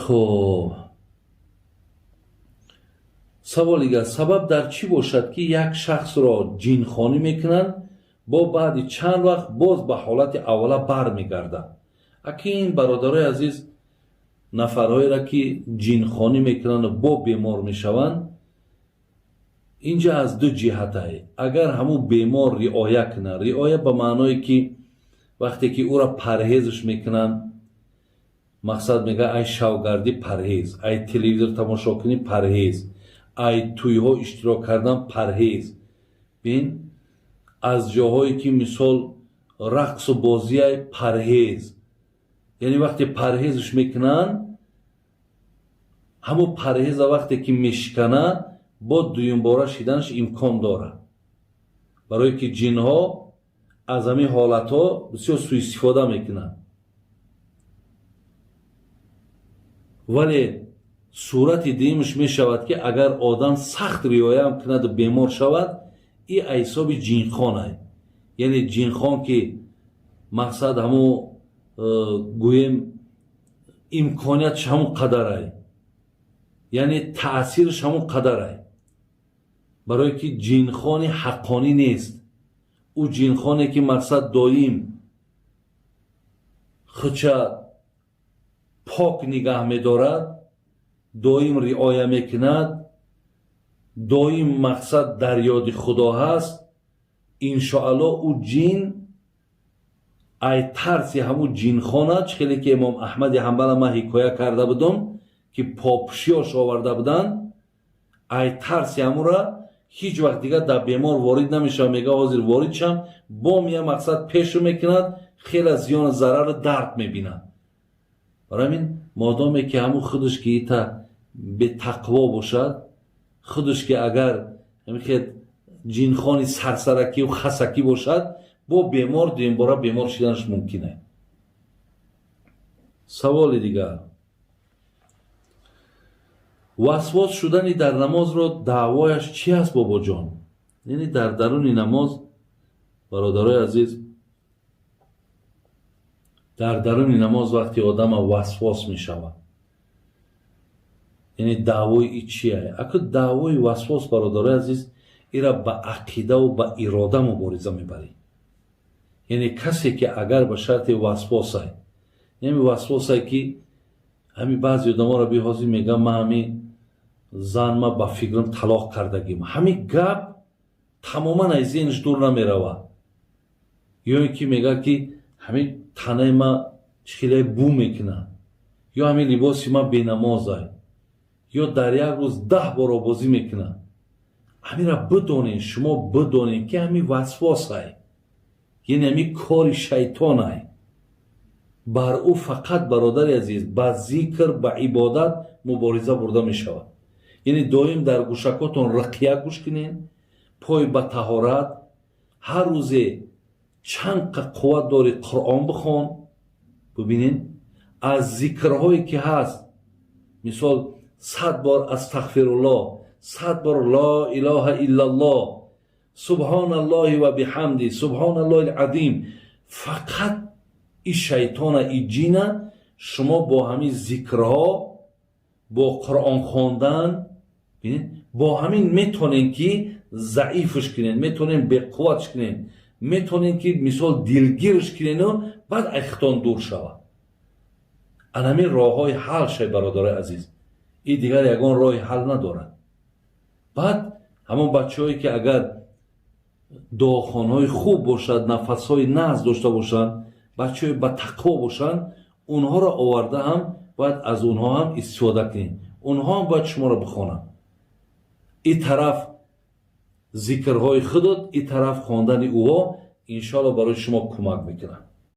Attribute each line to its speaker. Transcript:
Speaker 1: Хоб, савол дигар: сабаб дар чӣ бошад, ки як шахсро ҷинхонӣ мекунанд, бо баъди чанд вақт боз ба ҳолати аввала бармегардад? Аки ин, бародарои азиз, нафарҳоеро, ки ҷинхонӣ мекунанду бо бемор мешаванд, инҷа аз ду ҷиҳатае. Агар ҳамун бемор риоя кунад, риоя ба маъное, ки вақте ки ӯро парҳезш мекунанд, мақсад мега, ай шавгардӣ парҳез, ай телевизор тамошо кунӣ парҳез, ай тӯйҳо иштирок кардан парҳез, бин, аз ҷоҳое, ки мисол рақсу бозиай парҳез. Яъне вақте парҳезш мекунанд, ҳамун парҳеза вақте ки мешиканад, бо дуюмбора шиданаш имкон дорад, барое ки ҷинҳо аз ҳамин ҳолатҳо бисёр суистифода мекунанд. Вале сурати дуюмаш мешавад, ки агар одам сахт риояам кунаду бемор шавад, и ҳисоби ҷинхонай. Яъне ҷинхон, ки мақсад ҳамун гӯем, имкониятш ҳамун қадарай, яъне таъсираш ҳамун қадарай, барое ки ҷинхони ҳаққонӣ нест. Ӯ ҷинхоне, ки мақсад доим худша пок нигаҳ медорад, доим риоя мекунад, доим мақсад дар ёди Худо ҳаст, иншоалло, ӯ ҷин ай тарси ҳамун ҷинхона, чӣ хеле ки имом Аҳмади Ҳанбала ман ҳикоя карда будам, ки попшиёш оварда буданд, ай тарси ҳамура ҳеҷ вақт дигар дар бемор ворид намешавад. Мега, ҳозир ворид шам, бом я мақсад пешу мекунад, хеле зиёну зарару дард мебинад. Барои ҳамин, модоме ки ҳамун худаш ки ита бетақво бошад, худаш ки агар ҳамихел ҷинхони сарсаракию хасакӣ бошад, бо бемор дуюмбора бемор шиданаш мумкин аст. Саволи дигар: васвос шудани дар намозро даъвояш чӣ аст, бобоҷон? Яъне дар даруни намоз, бародарои азиз, дар даруни намоз вақте одама васвос мешавад, яъне даъвои и чия? Аку даъвои васвос, бародарои азиз, ира ба ақидаву ба ирода мубориза мебарӣ. Яъне касе, ки агар ба шарти васвосай, яъне васвосай, ки ҳами баъзе одаморо биҳозир мегӯям, ман ҳами зан ма ба фикрам талоқ кардагим, ҳами гап тамоман аз зеҳнаш дур намеравад. Ё ин ки мегӯяд, ки ҳамин танаи ма чӣ хеле бӯ мекунад, ё ҳамин либоси ма бенамозай, ё дар як рӯз 10 бор обозӣ мекунад. Ҳамира бидонед, шумо бидонед, ки ҳамин васвосай, яъне ҳамин кори шайтонай. Бар ӯ фақат, бародари азиз, ба зикр, ба ибодат мубориза бурда мешавад. Яъне доим дар гӯшакотон рақия гӯш кунед, пой ба таҳорат, ҳар рӯзе чанд қа қувват дорӣ, Қуръон бихон. Бибинед, аз зикрҳое, ки ҳаст, мисол 100 бор астағфируллоҳ, 100 бор ло илоҳа иллаллоҳ, субҳоналлоҳи ва биҳамди, субҳоналлоҳи азим. Фақат и шайтона, и ҷина шумо бо ҳамин зикрҳо, бо Қуръон хондан, бо ҳамин метонем, ки заифш кунем, метонем беқувватш кунем, метонем, ки мисол дилгирш кунену баъд айхитон дур шавад. Анамин роҳҳои ҳал шай, бародарои азиз, и дигар ягон роҳи ҳал надорад. Баъд ҳамон бачаҳое, ки агар дуохонҳои хуб бошад, нафасҳои нағз дошта бошанд, бачаҳои ба тақво бошанд, онҳоро оварда ҳам бояд аз онҳо ҳам истифода кунед. Онҳо ҳам бояд шуморо бихонанд. И тараф зикрҳои худот, и тараф хондани ӯҳо, иншоалло, барои шумо кӯмак мекунад.